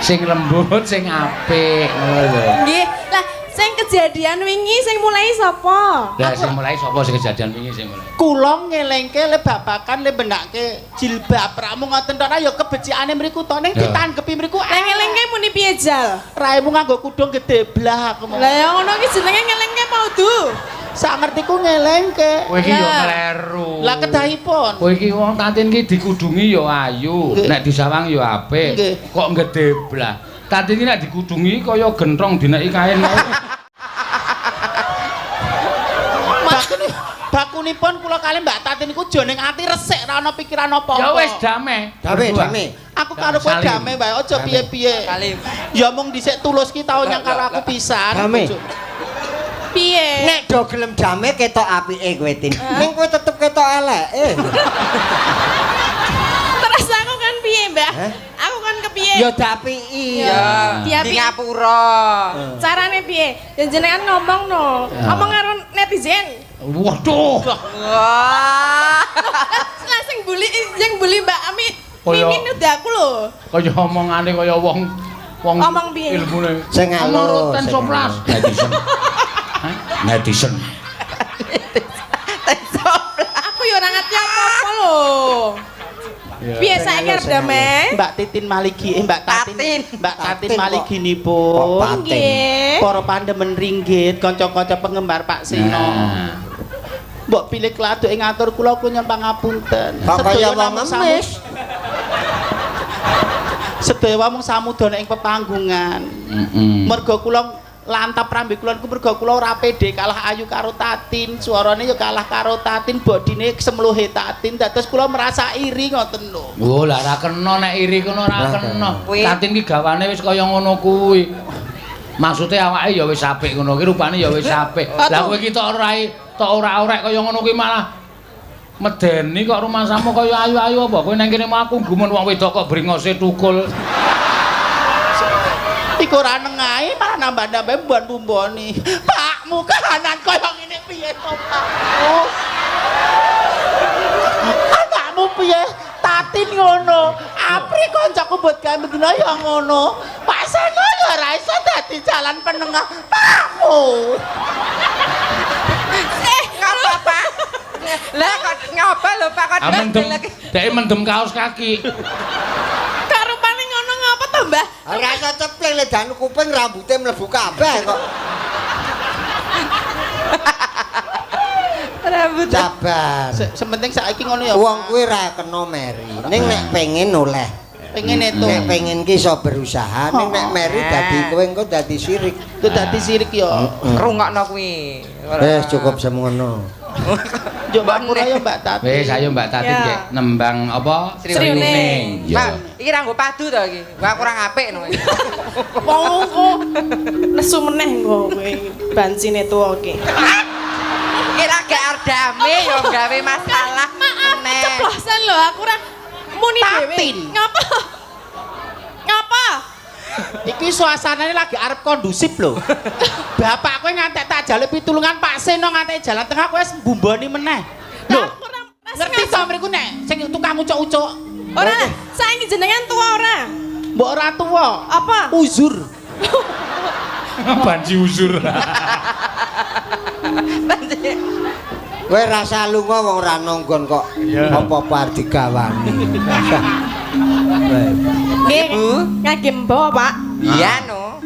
sing lembut, sing apik ngono lho. Nggih. Lah sing kejadian wingi sing mulai sapa? Lah sing mulai sapa sing kejadian wingi sing mulai? Kula ngelengke le babakan le benake jilbab ramu ngoten tok ya kebecikane mriku to ning ditanggepi mriku. Lah ngelengke muni piye jal? Raimu nganggo kudung gedhe blah aku. Lah ya ngono ki jenenge ngelengke apa udu? Sak ngertiku ngelengke. Kowe iki yo kleru. Lah kedahipun. Kowe iki wong Tatin ki dikudungi yo ayu, nek disawang yo apik. Kok gedhe blah. Tatin ki nek dikudungi kaya gentrong dineki kain. Bakunipun kula kali Mbak Tatin niku joning ati resik ra ono pikiran apa-apa. Ya wis damai. Damai, damai. Aku karo kowe damai wae aja piye-piye. Ya mung dhisik tulus ki tau nyang karo aku pisan. Damai. Piye? Nek do gelem damai ketok apike kowe Tin. Ning kowe tetep ketok eleke. Terus aku kan piye, Mbak? Aku kan kepiye? Ya dapiki. Ya di ngapura. Carane piye? Ya jenengan ngomong no. Omong karo netizen. Waduh. Wah. Lah sing bully sing bully Mbak Ami. Mimin udah aku lho. Kaya omongane kaya wong wong omong piye? Ilmune sing alus. Soplas. Netizen. Netizen. Aku ya ora ngerti apa-apa lho. Piye saiki arep damai? Mbak Titin Maligi, Mbak Tatin, Mbak Tatin Maliginipun. Nggih. Para pandemen ringgit, kanca-kanca penggemar Pak Seno. Mbok pilih kladuk ing ngatur kula nyuwun pangapunten. Kok kaya wong ngemis. Sedaya mung samudana ing pepanggungan. Merga kula lantap rambe kula niku merga kula ora pede kalah ayu karo Tatin, suarane ya kalah karo Tatin, bodine semluhe Tatin, dados kula merasa iri ngoten lho. Oh, lah ora kena nek iri kono ora kena. Tatin ki gawane wis kaya ngono kuwi. Maksude awake ya wis apik ngono ki, rupane ya wis apik. Lah kowe iki tok ora tok ora-orek kaya ngono kuwi malah medeni kok rumangsamu kaya ayu-ayu apa? Kowe nang kene mau aku gumun wong wedok kok bringose tukul. Iku ora nengahi malah nambah-nambah mbon-bumboni. Pakmu kahanan kaya ngene piye to, Pak? Anakmu piye? Tatin ngono. Apri kancaku mbot gawe bendina ya ngono. Pak Seno ya ora iso dadi jalan penengah. Pakmu. Ngapa, Pak? Lah kok ngapa lho, Pak? Kok mendem. Dhek mendem kaos kaki. Karupane ngono ngapa to, Mbah? Ora iso cepling le dan kuping rambute mlebu kabeh kok. Rambut. Sabar. Sementing saiki ngono ya. Wong kuwi ra kena meri. Ning nek pengen oleh. Pengen itu. Nek pengen ki iso berusaha, ning nek meri dadi kowe engko dadi sirik. Ku dadi sirik ya. Rungokno kuwi. Wis cukup semono. Yo Mbak Mura ya Mbak Tatin. Wis ayo Mbak Tatin gek nembang apa? Sriuning. Pak, iki ra nggo padu to iki. Wah kurang apik no. Wong kok nesu meneh engko kowe bancine tuwa iki. Iki ra gek arep dame yo gawe masalah. Maaf, keceplosan lho aku ora muni dhewe. Ngapa? Ngapa? Iki suasanane lagi arep kondusif lho. Bapak kowe ngantek tak jaluk pitulungan Pak Seno ngantek jalan tengah kowe wis mbumboni meneh. Lho. Ngerti to mriku nek sing tukang ucuk-ucuk. Ora, saiki jenengan tuwa ora? Mbok ora tuwa. Apa? Uzur. Banci uzur. Kowe rasa lunga wong ora nonggon kok apa-apa arep digawani. Nggih, Bu, ngagem mbawa, Pak. Iya no.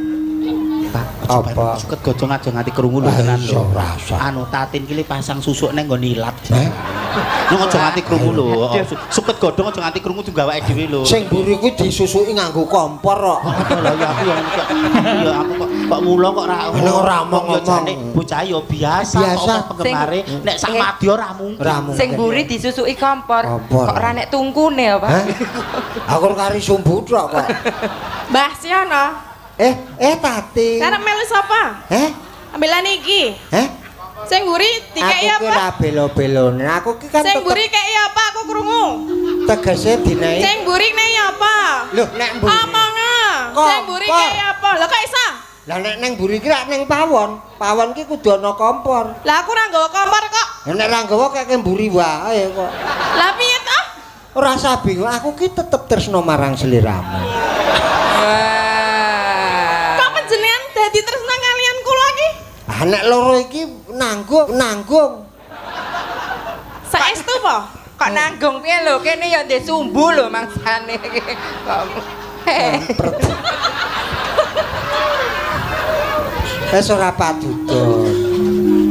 Pak, Apa? Suket gojong aja nganti krungu lho tenan Iso lho. rasa. Anu Tatin ki pasang susuk nang nggon ilat. Eh? Nang aja nganti krungu lho. Suket godhong aja nganti krungu tunggu awake dhewe lho. Sing mburi kuwi disusuki nganggo kompor kok. Lha ya aku yang kok ya aku kok mula kok ora Nek ora omong-omong. Ya jane bocah ya biasa Biasa. kok penggemare nek sak madya ora mungkin. Ora mungkin. Sing mburi disusuki kompor. Kompor. Kok ora nek tungkune ya, Pak? Hah? Aku kari sumbu tok kok. Mbah Siono. Eh, Tati. Karep melu sapa? Eh? Ambilan iki. Eh? Sing mburi dikeki Aku ki apa? ora belo-belone. Aku ki kan Sing tetep mburi keki apa aku krungu. tegese dinaik. Sing mburi nek apa? Loh, nek mburi. Omonga. Sing mburi Kompor. keki apa? Lah kok iso? Lah nek neng mburi ki rak neng pawon. Pawon ki kudu ana kompor. Lah aku ora nggawa kompor kok. Lah nek ra nggawa keke mburi wae kok. Lah piye to? Ora usah bingung, aku ki tetep tresno marang sliramu. Wah. Kok panjenengan dadi tresna kalian kula ki? Ah nek loro iki nanggung. Saestu po? Kok nanggung piye lho? Kene ya ndek sumbu lho mangsane iki. Kok Wis ora padudon.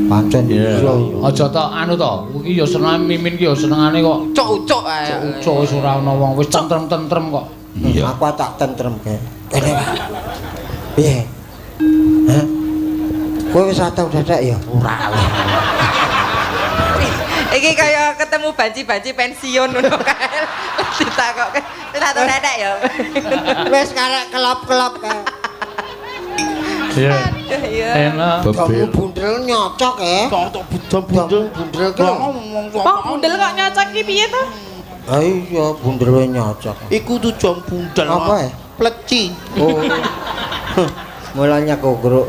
Pancen iya. Aja tok anu to, iki ya seneng Mimin ki ya senengane kok ucuk-ucuk ae. ucuk wis ora ana wong wis tentrem-tentrem kok. Iya. Aku tak tentrem ke. Kene. Piye? Hah? Kowe wis tau dadak ya? Ora. Iki kaya ketemu banci-banci pensiun ngono kae. Ditakokke, tak tau dadak ya. Wis karek kelop-kelop kae. Iya. Aduh ya. Enak. Jamu bundel nyocok e. Tok bujang bundel Bundel ki lho. Wong bundel kok nyocok ki piye to? Ah iya, bundel nyocok. Iku tuh jam bundel. Apa ya? Pleci. Oh. Mulanya kogrok.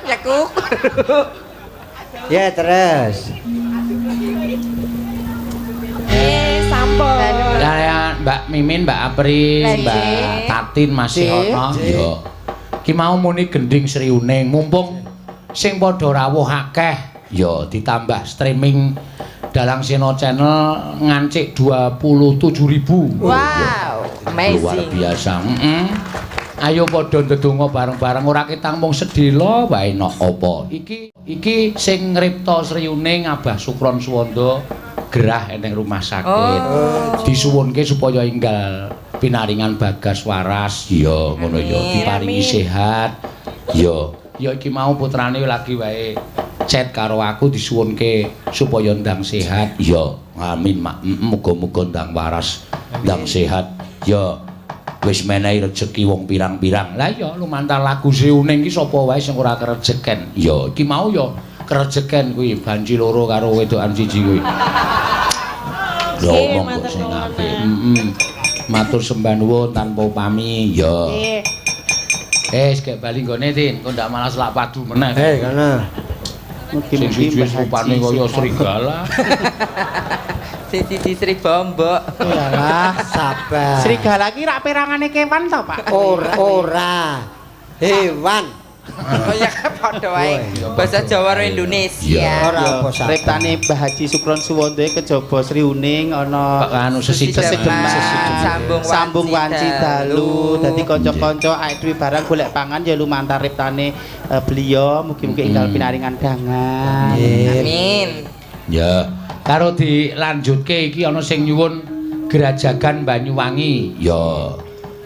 Ya kuku. Ya terus. Sampun. Ya, ya, Mbak Mimin, Mbak Apri, Mbak Tatin masih ono. Yo. Ki mau muni gending Sri Uning, mumpung sing padha rawuh akeh, yo ditambah streaming Dalang Seno Channel ngancik 27.000. Wow, amazing. Luar biasa. Ayo padha ndedonga bareng-bareng ora ketang mung sedhela wae nok apa. Iki sing ngripta Sri Uning Abah Sukron Suwanda gerah eneng rumah sakit. Oh. Disuwunke supaya enggal pinaringan bagas waras. Ya ngono ya diparingi sehat. Ya, ya iki mau putrane lagi wae chat karo aku disuwunke supaya ndang sehat. Ya, amin mak. Muga-muga ndang waras, ndang sehat. Ya. Wis menehi rejeki wong pirang-pirang. Lah iya lumantar lagu Sri Uning iki sapa wae sing ora kerejeken. Ya iki mau ya kerejeken kuwi banci loro karo wedokan siji kuwi. Lho monggo sing apik. Heeh. Matur sembah nuwun tanpa upami. Ya. Nggih. Wis gek bali nggone Tin, kok ndak malah selak padu meneh. Hei, kono. Sing siji wis rupane kaya serigala. Sing siji Sri Bombok. Iyalah. Sabar. Serigala ki rak perangane kewan to, Pak? Ora. Hewan. Oh ya padha wae. Basa Jawa karo Indonesia. Ora apa sabar. Riptane Mbah Haji Sukron Suwondo kejaba Sri Uning ana Kok anu sesideman. Sambung sambung wanci dalu. Dadi kanca-kanca awake dhewe barang golek pangan ya lumantar riptane beliau mugi-mugi enggal pinaringan dangan. Amin. Ya, karo dilanjutke iki ana sing nyuwun Grajagan Banyuwangi. Ya.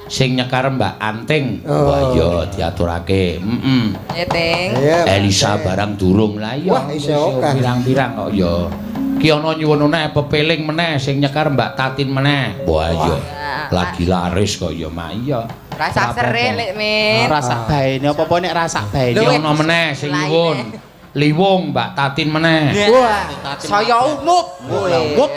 Sing nyekar Mbak Anting. Wah ya diaturake. Heeh. Ya, Ting. Elisa barang durung lah ya. Wah, isih akeh. Pirang-pirang kok ya. Ki ana nyuwun meneh pepeling meneh sing nyekar Mbak Tatin meneh. Wah ya. Lagi laris kok ya mak iya. Rasa sere lek Min. Rasa baene apa-apa nek rasa baene. Ki ana meneh sing nyuwun. Liwung Mbak Tatin meneh. Wah, saya umup. Umup.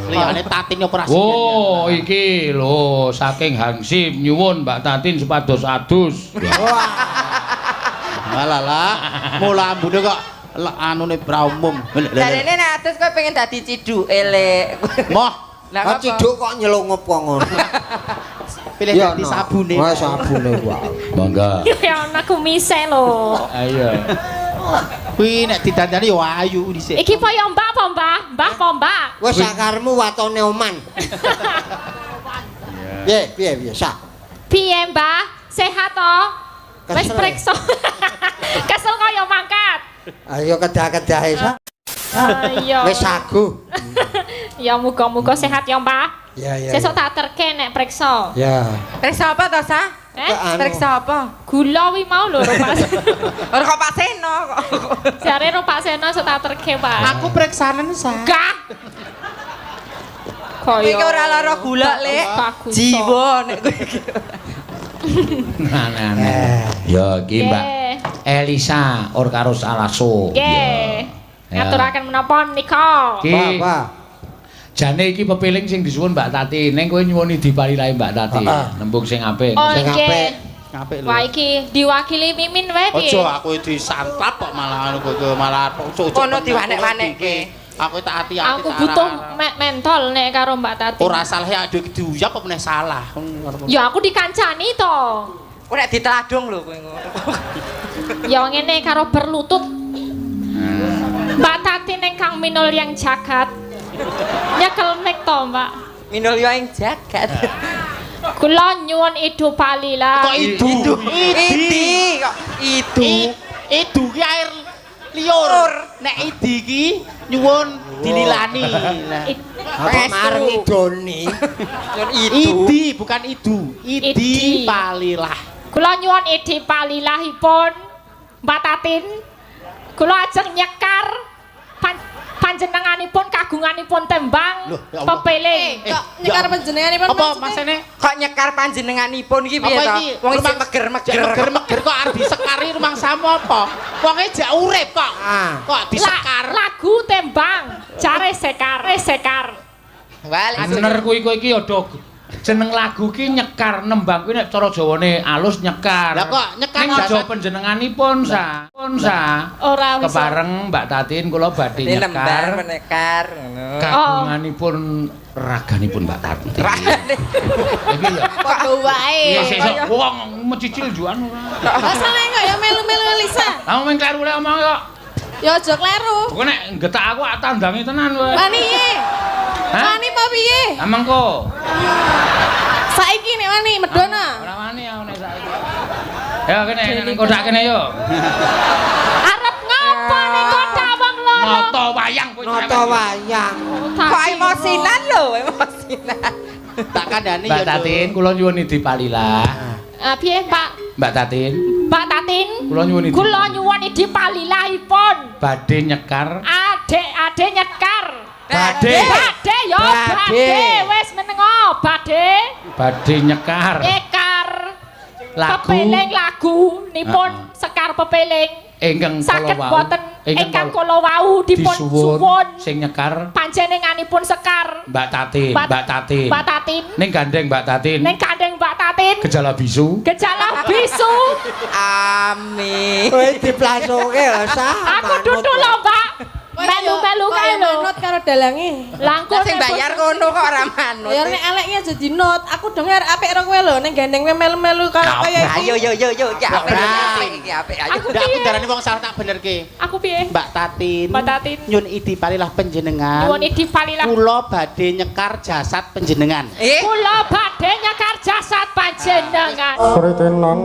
Liyane Tatin operasi. Oh, iki lho saking Hansip nyuwun Mbak Tatin supados adus. Wah. Malalah, mula ambune kok anune pra umum. Jarene nek adus kowe pengen dadi ciduke lek. Moh, Lah ciduk kok nyelungup kok ngono. Pilih dadi sabune. Wah, sabune wae. Monggo. Ya ana kumise lho. Ayo. Kuwi nek didandani yo ayu dhisik. Iki apa ya Mbak apa Mbah? Mbah apa Mbak? Wis sakarmu watone oman. Piye piye piye sak. Piye Mbah? Sehat to? Wis priksa. Kesel kaya mangkat. Ayo kedah-kedahe sa. Iya. Wis sagu. Ya muga-muga sehat ya, Mbah. Ya ya. Sesuk tak terke nek priksa. Ya. Periksa apa to, Sa? Periksa apa? Gula wi mau lho, Pak. Ora kok Pak Seno kok. Jare ro Pak Seno sok tak terke, Pak. Aku periksanen, Sa. Gah. Kowe iki ora lara gula, Lek. Jiwa nek kowe iki. Aneh-aneh. Ya iki Mbak Elisa Orkarus Alaso. Nggih. Ngaturaken menapa nika? Apa? Jane iki pepiling sing disuwun Mbak Tati. Ning kowe nyuwuni dipalilahi Mbak Tati. Nembung sing apik. Sing apik. Apik lho. Wah iki diwakili Mimin wae piye? Aja aku disantap kok malah anu kok malah ucuk-ucuk. Kono diwanek-wanekke. Aku tak ati-ati. Aku butuh mentol nek karo Mbak Tati. Ora salah ya aduh diuyap apa meneh salah. Ya aku dikancani to. Kowe nek diteladung lho kowe ngono. Ya ngene karo berlutut. Mbak Tati ning Kang Minul yang jagat. Nyekel mek to, Mbak. Minul yo ing jagat. Kula nyuwun idu palila. Kok idu? Idi kok idu. Idu ki air liur. Nek idi ki nyuwun dililani. Apa mareng idoni? Nyuwun idu. Idi bukan idu. Idi palilah. Kula nyuwun idi palilahipun Mbak Tatin. Kula ajeng nyekar panjenenganipun kagunganipun tembang pepeling. Kok nyekar panjenenganipun? Apa masene? Kok nyekar panjenenganipun iki piye to? Wong isih meger-meger. Meger-meger kok arep disekari rumangsamu apa? Wonge jek urip kok. Kok disekar. Lagu tembang jare sekar, sekar. Bener kuwi kowe iki ya jeneng lagu ki nyekar nembang kuwi nek cara Jawane alus nyekar. Lah kok nyekar ning aja panjenenganipun sa. Pun sa. Ora wis. Kepareng Mbak Tatin kula badhe nyekar. Nyekar ngono. Kagunganipun raganipun Mbak Tatin. Iki ya. Padha wae. Iya sesuk wong mecicil juan ora. Lah sampe kok ya melu-melu Elisa. Lah mung kleru lek omong kok. Ya aja kleru. Kok nek nggetak aku tak tandangi tenan kowe. Wani piye? Wani apa piye? Ha mengko. Saiki nek wani medona. Ora wani aku nek saiki. Ya kene nang kotak kene yo. Arep ngopo ning kotak wong loro? Nata wayang kowe. Nata wayang. Kok emosinan lho, emosinan. Tak kandhani ya. Mbak Tatin, kula nyuwun dipalilah. Piye, Pak? Mbak Tatin. Mbak Tatin. Kula nyuwun idi. Kula nyuwun idi palilahipun. Badhe nyekar. Adek-adek nyekar. Badhe. Badhe ya badhe wis menengo badhe. Badhe nyekar. Nyekar. Lagu. Pepeling lagu nipun sekar pepeling. Ingkang saged kala wau. Boten ingkang kala wau dipun suwun sing nyekar panjenenganipun sekar Mbak Tatin, Mbak Tatin. Mbak Tatin. Ning gandeng Mbak Tatin. Ning gandeng Mbak Tatin. Gejala bisu. Gejala bisu. Amin. Kowe diplasoke lho sa. Aku duduk lho, Mbak. Melu-melu kae lho. Manut karo dalange. Lah engko sing bayar kono kok ora manut. Ya nek eleke aja dinut. Aku dong arep apik karo kowe lho ning gandeng kowe melu-melu karo kaya iki. Ayo yo yo yo iki apik iki apik ayo. Aku darani wong salah tak benerke. Aku piye? Mbak Tatin. Mbak Tatin. Nyun idi palilah panjenengan. Nyun idi palilah. Kula badhe nyekar jasad panjenengan. Kula badhe nyekar jasad panjenengan. Sritenan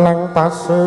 nang pasir.